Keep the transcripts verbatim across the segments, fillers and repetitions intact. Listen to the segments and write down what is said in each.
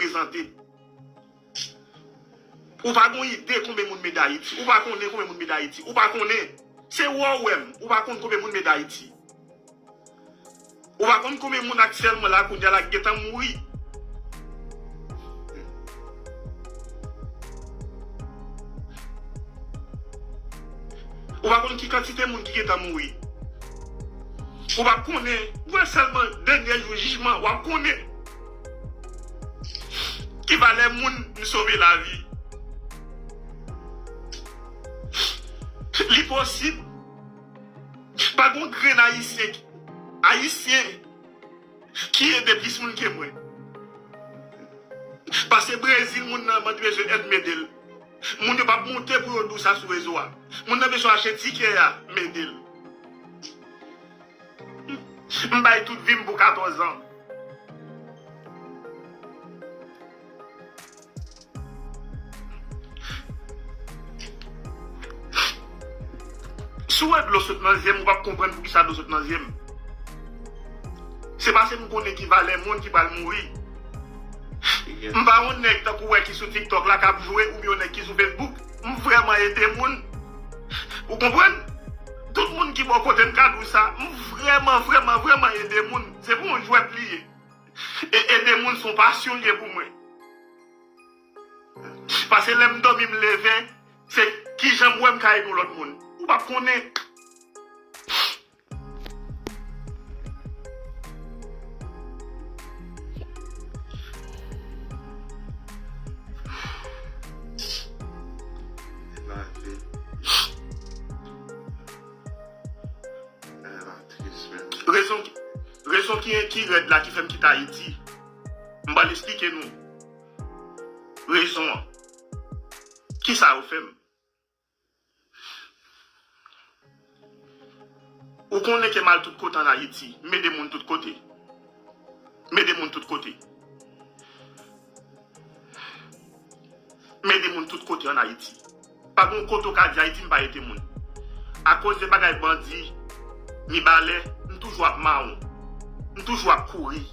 reprezante. Ou pa gon ide konbyen moun m ede Ayiti. Ou pa konnen konbyen moun m ede Ayiti. Ou pa konnen. Se wè w wè m. Ou pa konn konbyen moun m ede Ayiti. Ou pa konn konbyen moun aktyèlman la kounye a la ki gentan mouri. Ou pa konn ki kantite moun ki gentan mouri. Ou p ap konnen. Ou wè sèlman dènye jou jijman, w ap konnen ki valè moun m sove lavi. Li posib. Pa gon grenn ayisyen, ayisyen ki ede plis moun ke mwen. Pase Brezil, moun nan mande bezwen èd, m ede l. Moun yo p ap monte pou yo di w sa sou rezo a. Moun nan bezwen achte tikè a, m ede l. M bay tout vi m pou katòz an. Si w wè dlo sot nan zye m, ou p ap konprann poukisa dlo sot nan zye m. Se paske m konnen ki valè moun ki pral mouri. M pa yon nèg tankou w wè ki sou TikTok la k ap jwe oubyen yon nèg ki sou Facebook. M vrèman ede moun. Ou konprann? Tout moun ki bò kote m ka di w sa, m vrèman, vrèman, vrèman ede moun. Se pa yon jwèt li ye. E ede moun se yon pasyon li ye pou mwen. Paske lè m dòmi, m leve, se kijan m wè m ka ede yon lòt moun. Ou p ap konnen. Rezon, rezon ki, ki rèd la ki fè m kite Ayiti. M pral esplike nou rezon an. Kisa yo fè m? Ou konnen ke m al tout kote ann Ayiti, m ede moun tout kote. M ede moun tout kote. M ede moun tout kote ann Ayiti. Pa gen yon kote ou ka di Ayiti m pa ede moun. Akoz de bagay bandi, Mibalè, m toujou ap mawon. M toujou ap kouri.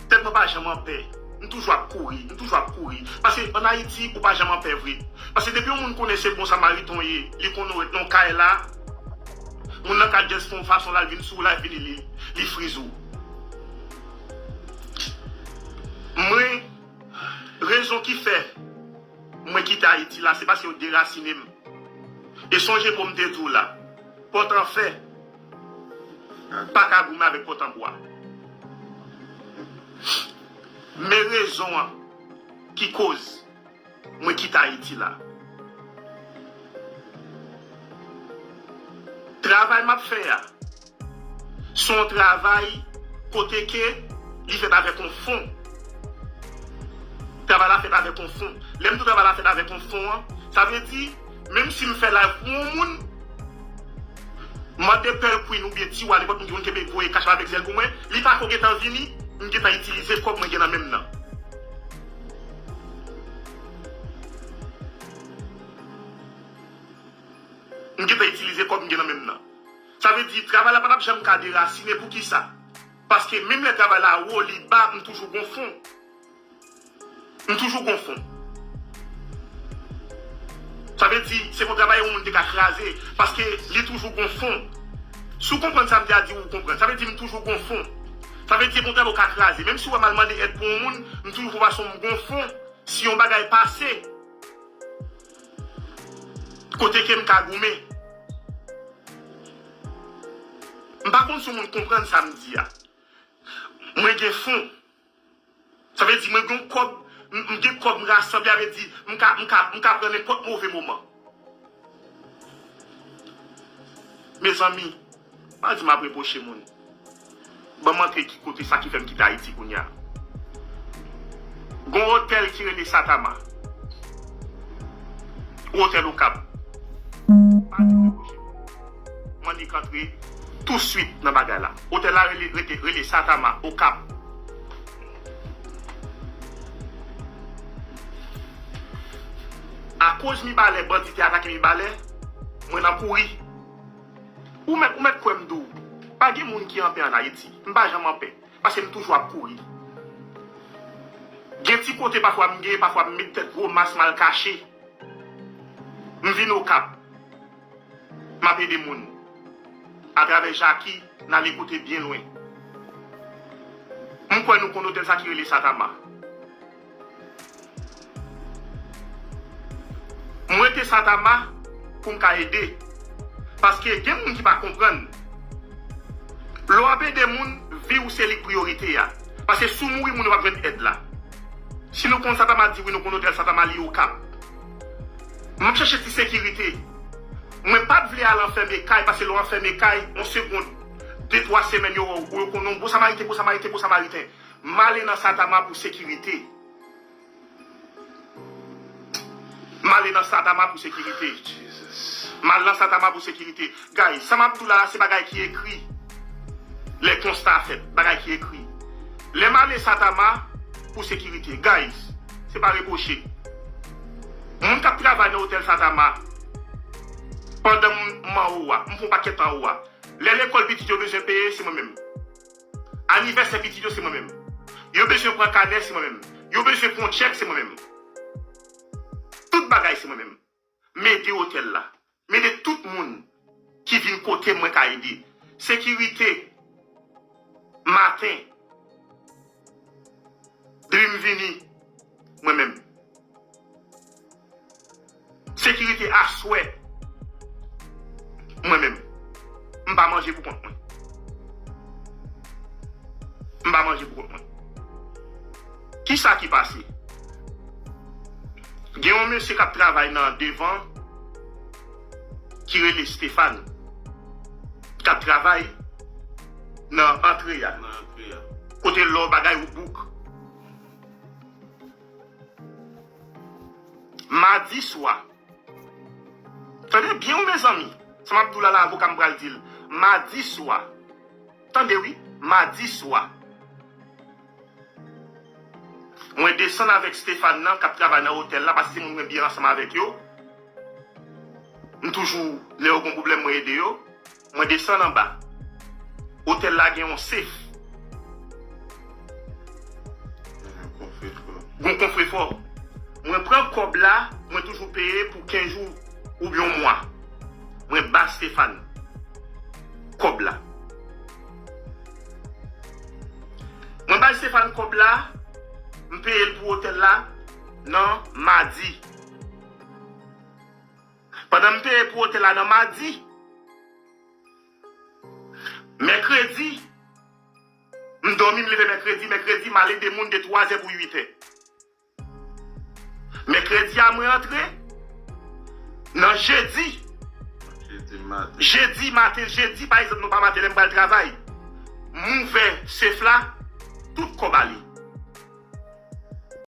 Tèt mwen pa janm anpè. M toujou ap kouri. M toujou ap kouri. Paske ann Ayiti, ou pa janm anpè vre. Paske depi yon moun konnen se bon samariten w ye, li konnen w ret nan kay la, moun nan ka just fè yon fason la, l vin sou w la, l vini, li, li friz ou. Mwen, rezon ki fè mwen kite Ayiti la, se paske yo derasinen m. E sonje mo m te di w la, pòt an fè pa ka goumen avèk pòt an bwa. Men rezon an ki koz mwen kite Ayiti la. Travay m ap fè a, se yon travay kote ke li fèt avèk yon fon. Travay la fèt avèk yon fon. Lè m di w travay la fèt avèk yon fon an, sa vle di, menm si m fè live pou yon moun, mande Pearl Queen oubyen Tiwa, nenpòt moun ki konn kenbe voye kach la avèk zèl pou mwen, li pa ko gentan vini, m gentan itilize kòb mwen gen nan men m nan. M gentan itilize kòb m gen nan men m nan. Sa vle di, travay la pa t ap janm ka derasinen. Poukisa? Paske menm lè travay la wo, li ba, m toujou gon fon. M toujou gon fon. Sa vle di, se pou travay yon moun te ka kraze, paske li toujou gon fon. Si w konprann sa m te a di w, ou konprann. Sa vle di, m toujou gon fon. Sa vle di, se pou travay ou ka kraze. Menm si w wè m al mande èd pou yon moun, m toujou fè fason m gon fon. Si yon bagay pase, kote ke m ka goumen. M pa konn si yon moun konprann sa m di a. Mwen gen fon. Sa vle di mwen gen kòb, m, m gen kòb m rasanble, sa vle di m ka, m ka, m ka pran nenpòt move moman. Mezanmi, pa di m ap repwoche moun. Ban m antre ki kote sa ki fè m kite Ayiti kounye a. Gon otèl ki rele Satama. Otèl Okap. Pa di m repwoche moun. M annik antre touswit nan bagay la. Otèl la rele, rete, rele Satama, Okap. Akoz Mibalè, bandi te atake Mibalè, mwen nan kouri. Ou mèt, ou mèt kwè m di w, pa gen moun ki anpè ann Ayiti. M pa janm anpè, paske m toujou ap kouri. Gen ti kote pafwa m gen, pafwa m met tèt gwo mas m al kache. M vin Okap. M ap ede moun. Atravè Jaki, n ale kote byen lwen. M kwè nou konn otèl sa ki rele Satama. M rete Satama pou m ka ede. Paske gen moun ki pa konprann. Lè w ap ede moun, vi w se li k priyorite a. Paske si w mouri, moun yo p ap jwenn èd la. Si nou konn Satama, di wi, nou konn otèl Satama, li Okap. M ap chache ti sekirite. Mwen pa t vle al anfème kay, paske lè w anfème kay, yon segonn, de, twa semèn, yo wè w, yo konnen w bon Samariten, bon Samariten, bon Samariten. M ale nan Satama pou sekirite. M ale nan Satama pou sekirite. M al nan Satama pou sekirite. Guys, sa m ap di w la, se bagay ki ekri. Lè konsta fèt, bagay ki ekri. Lè m ale Satama pou sekirite. Guys, se pa repwoche. Moun k ap travay nan otèl Satama, pandan m, m anwo a, m fè yon pakèt anwo a. Lè lekòl pitit yo bezwen peye, se mwen menm. Anivèsè pitit yo, se mwen menm. Yo bezwen pran kanè, se mwen menm. Yo bezwen pran chèk, se mwen menm. Tout bagay, se mwen menm. M ede otèl la. M ede tout moun ki vin kote mwen ka ede. Sekirite, maten, depi m vini, mwen menm. Sekirite aswè, mwen menm. M pa manje pou kont mwen. M pa manje pou kont mwen. Kisa ki pase? Gen yon mesye k ap travay nan devan ki rele Stéphane, k ap travay nan antre a. Nan antre a. Kote lò bagay ou bouk. Madi swa. Tande byen wi, mezanmi. Sa m ap di w la, la, avoka m pral di l. Madi swa. Tande wi, madi swa. Mwen desann avèk Stéphane nan k ap travay nan otèl la, paske se moun mwen byen ansanm avèk yo. M toujou, lè yo gen pwoblèm, mwen ede yo. Mwen desann anba. Otèl la gen yon sef. Yon kofrefò. Yon kofrefò. Mwen pran kòb la, mwen toujou peye pou kenz jou oubyen yon mwa. Mwen ba Stéphane kòb la. Mwen bay Stéphane kòb la, m peye l pou otèl la nan madi. Pandan m peye pou otèl la nan madi, mèkredi, m dòmi, m leve mèkredi, mèkredi, m al ede moun de twazè pou uitè. Mèkredi a, mwen antre. Nan jedi, jedi maten, jedi, pa egzanp, non, pa maten, lè m pral travay, m ouvè sef la, tout kòb ale.